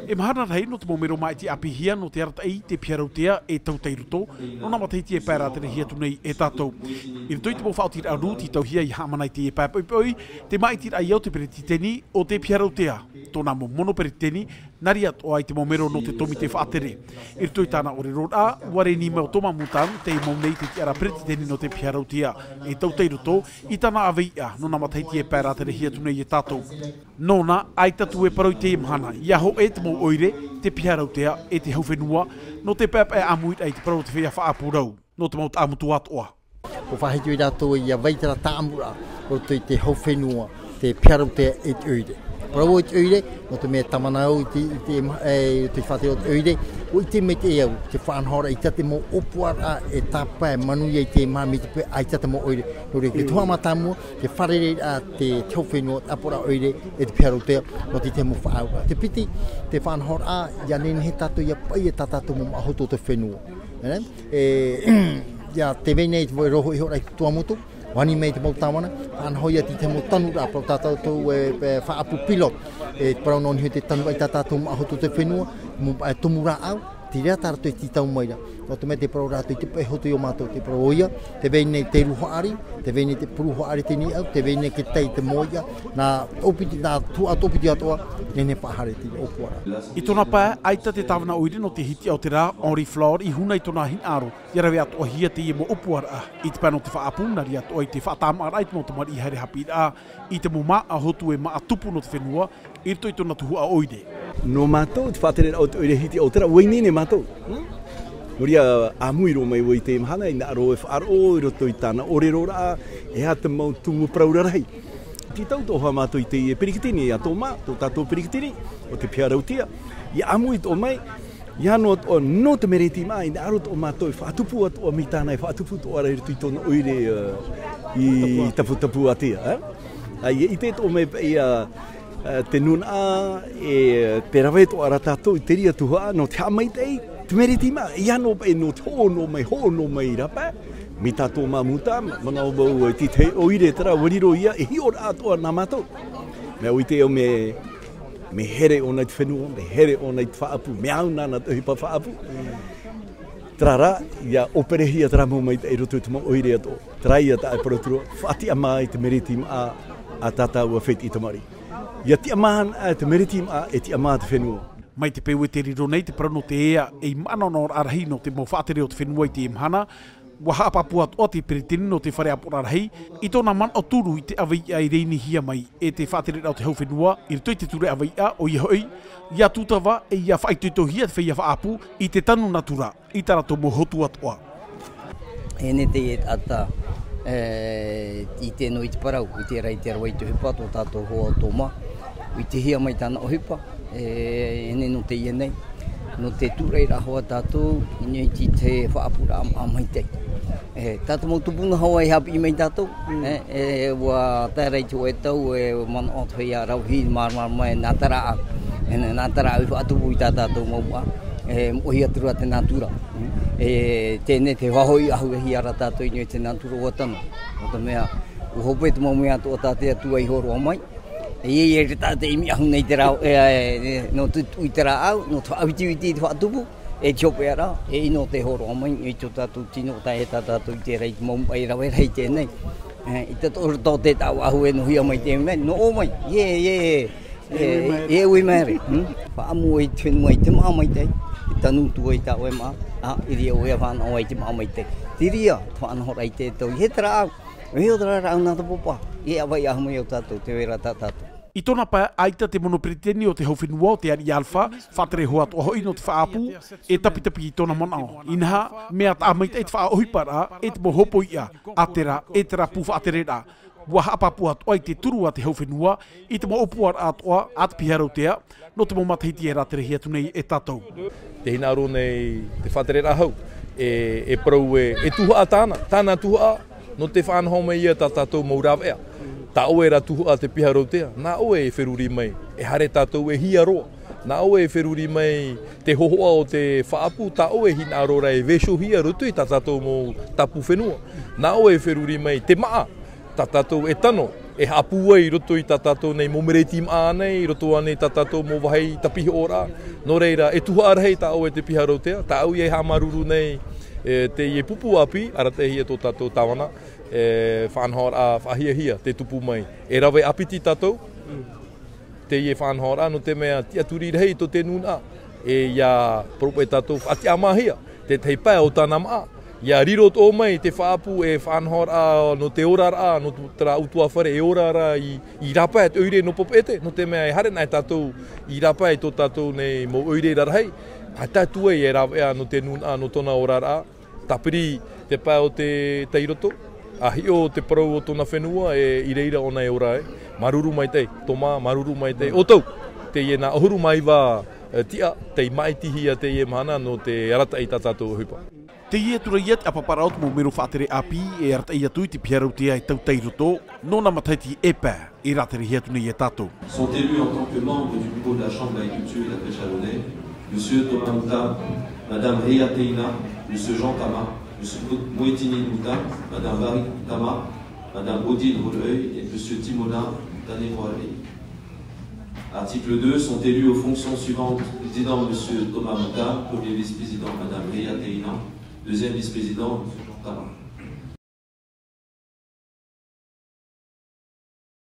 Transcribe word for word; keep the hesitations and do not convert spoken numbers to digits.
E mahana rahi nō te mau mero māʻiti ʻāpīhia nō te arataʻi i te piha rautea e tautai roto, nō nā matahiti e pae rāterehia atu nei e tātou. I roto i te mau faʻaotiraʻa rū tītauhia i haʻamana i teie pae poʻipoʻi, te māʻitiraʻa ia o te peretiteni o te piha rautea, tōna mau mono peretiteni, nā reira atoʻa i te mau mero nō te tōmite faʻatere. I roto i tāna ʻōreroraʻa, ʻua reni mai ʻo Thomas Moutame, tei mau nei te tiʻaraʻa peretiteni nō te piha rautea e tautai roto, i tāna ʻāveiʻa, nō nā matahiti e pae rāterehia atu nei e tātou. Nōna, ʻaita atu e parau i teie mahana, ʻia hōʻē te mau ʻoire, te piha rautea, e te hau fenua, nō te paepae ʻāmuiraʻa i te parau o te feiā faʻaʻapu rau, nō te mau taʻamotu atoʻa. ʻUa faʻahiti ʻoe rātou ʻia vai terā taʻamuraʻa, roto i te hau fenua, te piha rautea e te ʻoire. Parau i te ʻoire, nō te mea tāvana au i te, i te ma-, e, i te faʻatere o te ʻoire, ʻua ʻite maitaʻi au, te faʻanahoraʻa i tā te mau ʻōpuaraʻa e tāpae manuia i te maha mai te peu ʻaita te mau ʻoire. Nō reira, te tuhaʻa mātāmua, te fārereiraʻa, te, te hau fenua, te ʻāpoʻoraʻa ʻoire, e te piha rautea, nō te tahi mau faʻaauraʻa. Te piti, te faʻanahoraʻa, ʻia nehenehe tātou ʻia paʻi e tā tātou mau māʻa hotu o te fenua. E, e, ʻia tē vai nei te mau roho ihoraʻa i Tuamotu, ʻua ani mai te mau tāvana, faʻanaho ia te tahi mau tanuraʻa, parau tā tātou e, e faʻaʻapu pilote, e parau nō niho te tanuraʻa i tā tātou māʻa hotu o te fenua, mau, e, tumu rāʻau, te reira tā rātou e tītau mai ra. Nō te mea te parau rātou i te paʻi hotu i ō mātou, te parau ʻoia, tē vai nei te rū haʻari, tē vai nei te purū haʻari te niʻa, tē vai nei te tai te mōiʻa, nā tōpiti, nā tuhaʻa tōpiti atoʻa, nehenehe e faʻahaere te ʻōpuaraʻa. I tōna pae, ʻaita te tāvana ʻoire nō te hitiʻa o te rā, Henri Faure, i huna i tōna hinaʻaro, ʻia rave atoʻahia teie mau ʻōpuaraʻa, i te pae nō te faʻaʻapu, nā reira atoʻa i te faʻatāmāraʻa i te mau tamariʻi haere haʻapiʻiraʻa, i te mau māʻa hotu e māʻa tupu nō te fenua, i roto i tōna tuhaʻa ʻoire. Nō mātou, te faʻatereraʻa o te ʻoire hitiʻa o te rā, ʻua ineine mātou. Nō reira, ʻāmui roa mai vau i teie mahana, hinaʻaro e faʻaroʻo, i roto i tāna ʻōreroraʻa, e aha te mau tumu parau rarahi. Tītau atoʻa mātou i teie peretiteni, ʻo Thomas, tō tātou peretiteni, o te piha rautea, ʻia ʻāmui atoʻa mai, ʻia noa atoʻa, nō te mereti māʻa, hinaʻaro atoʻa mātou e faʻatupu atoʻa mai tāna, e faʻatupu atoʻa ra i roto i tōna ʻoire, e, i Taputapuātea, e? ʻA, ʻia ʻite atoʻa mai paʻi, e, e, te nūnaʻa, e, tē rave atoʻa ra tātou i te reira tuhaʻa, nō te haʻamaitaʻi, te mereti māʻa, ʻia noa paʻi nō te hoʻo noa mai, hoʻo noa mai i rāpae, mai tā Thomas Moutame, manaʻo vau, e, te tahi ʻoire terā, ʻua riro ia, e hiʻoraʻa atoʻa nā mātou. Mea ʻua ʻite au mea, mea here ʻōna i te fenua, mea here ʻōna i te faʻaʻapu, mea au nāna te ʻohipa faʻaʻapu. Terā rā, ʻia ʻōperehia terā mau maitaʻi i roto i te mau ʻoire atoʻa. Terā ia tā e parau atu ra, faʻatiʻamā i te mereti māʻa a tā tāua fētiʻi tamariʻi. ʻIa tiʻamā ana te mereti māʻa e tiʻamā te fenua. Mai te peu e tē riro nei te parau nō te ea ei mānaʻonaʻoraʻa rahi nō te mau faʻatere o te fenua i teie mahana, ʻua haʻapāpū atoʻa te peretiteni nō te fare ʻāpoʻoraʻa rahi, i tōna manaʻo turu i te ʻāveiʻa i reinihia mai e te faʻatereraʻa o te hau fenua, i roto i te ture ʻāveiʻa, ʻoia hoʻi, ʻia tūtava, e ʻia faʻaitoitohia te feiā faʻaʻapu, i te tanu natura, i tā rātou mau hotu atoʻa. E nei te taʻata, e, i te nui i te parau, i te rai te rau i te ʻohipa, tō tātou hoa o Thomas, i te hia mai tāna ʻohipa, e, e nei nō teie nei. Nō te tūraʻi ra hoʻi tātou, i niʻa i te faʻaʻapuraʻa maitaʻi. E, tātou mau tupuna hoʻi e haʻapiʻi mai tātou, e, e, ʻua tae ra i te hōʻē tau, e, manaʻo te feiā rauhī, māramarama, e, nā terā, e, nā terā i faʻatupu i tā tātou mau māʻa, e, moʻohi atu ra te natura. E, teie nei te faʻahoʻi ʻahuehia ra tātou i niʻa i te natura ʻua tano. Nō te mea, ʻua hope te mau mea atoʻa tā te Atua i hōroʻa mai, E, e, e, te taʻata i ʻimi ʻahu nei te rā, e, e, e, nō te tuʻu i te rāʻau, nō te faʻavitiviti i te faʻatupu, e te hopeʻa ra, e ʻino te hōroʻa mai, i tō tātou tino, tae tā tātou i te rai, te mau maʻi rave rahi teie nei. E, i te tō, tō te taʻu ʻahu e nohia mai te mea, nō ʻō mai, e, e, e, e, e ui mai re, hmm? Faʻaʻamu i te fenua i te māʻa maitaʻi, i tanu atu ai tā ʻoe māʻa, a, i reira ʻoe e fānaʻo ai te māʻa maitaʻi. Te reira, faʻanahoraʻa i te tau, i te rāʻau, e o te rāʻau nā te papa, e ʻāvai ʻahu mai o tātou, te vera tā tātou. I tōna pae, ʻaita te mono peretiteni o te hau fenua o te ariʻi Alpha, faʻatere hoa atoʻa hoʻi nō te faʻaʻapu, e tapitapi i tōna manaʻo. Inaha, mea taʻa maitaʻi te faʻaʻohiparaʻa, e te mau hopoiʻa, a terā, e terā pū faʻatereraʻa. ʻUa haʻapāpū atoʻa i te turu a te hau fenua, i te mau ʻōpuaraʻa atoʻa, a te piha rautea, nō te mau matahiti e rāterehia atu nei e tātou. Tē hinaʻaro nei te faʻatereraʻa hau, e, e parau e, e tuhaʻa tāna, tāna tuhaʻa, nō te faʻanaho mai ia tā tātou mau rāveʻa. Tā ʻoe rā tuhaʻa te piha rautea, nā ʻoe e feruri mai, e haere tātou e hia roa. Nā ʻoe e feruri mai te hōhoʻa o te faʻaʻapu, tā ʻoe e hinaʻaro ra e vaiihohia i roto i tā tātou mau tāpū fenua. Nā ʻoe e feruri mai te māʻa, tā tātou e tano, E haʻapūai i roto i tā tātou nei mau mereti maʻa nei, i roto ānei tā tātou mau vāhi tāpiʻiraʻa. Nō reira, e tuhaʻa rahi tā ʻoe te piha rautea, tāʻu ia e haʻamāuruuru nei, e, teie pupu ʻāpī, arataʻihia tō tātou tāvana, e, faʻanahoraʻa faʻahiahia tē tupu mai. E rave ʻāpiti tātou, teie faʻanahoraʻa, nō te mea tiʻaturi rahi tō te nūnaʻa, e, ʻia parau paʻi tātou faʻatiʻamāhia tētahi pae o tāna maʻa, ʻia riro atoʻa mai te faʻaʻapu e faʻanahoraʻa nō te oraraʻa, nō terā ʻutuāfare e ora ra i, i rāpae te ʻoire nō Papeʻete, nō te mea e haere ana tātou i rāpae i tō tātou nei mau ʻoire rarahi, ʻa tae atu ai e rāveʻa nō te nūnaʻa, nō tōna oraraʻa, tāpiri te pae o te tairoto, ʻa hiʻo te parau o tōna fenua e i reira ʻōna e ora ai. Māuruuru maitaʻi, Toma, māuruuru maitaʻi. ʻŌtou, teie nā ʻahuru mā iva, e, tiʻa, tei māʻitihia teie mahana nō te arataʻi i tā tātou ʻohipa. Teie atu ra ia te ʻāpaparaʻa o te mau mero faʻatere ʻāpī, e arataʻi atu i te piha rautea e tautai roto, nōna matahiti e pae, e rāterehia atu nei ia tātou. Sont élus en tant que membres du bureau de la Chambre d'agriculture et de la pêche à l'eau née, Monsieur Thomas Mouta, Madame Heya Teina, Monsieur Jean Tama, Monsieur Mo-, Moetini Mouta, Madame Vari Tama, Madame Odile Rolheuil et Monsieur Timona Tanemoarei. Article deux, sont élus aux fonctions suivantes, président Monsieur Thomas Mouta, premier vice-président Madame Heya Teina, deuxième vice-président Monsieur Jean Tama.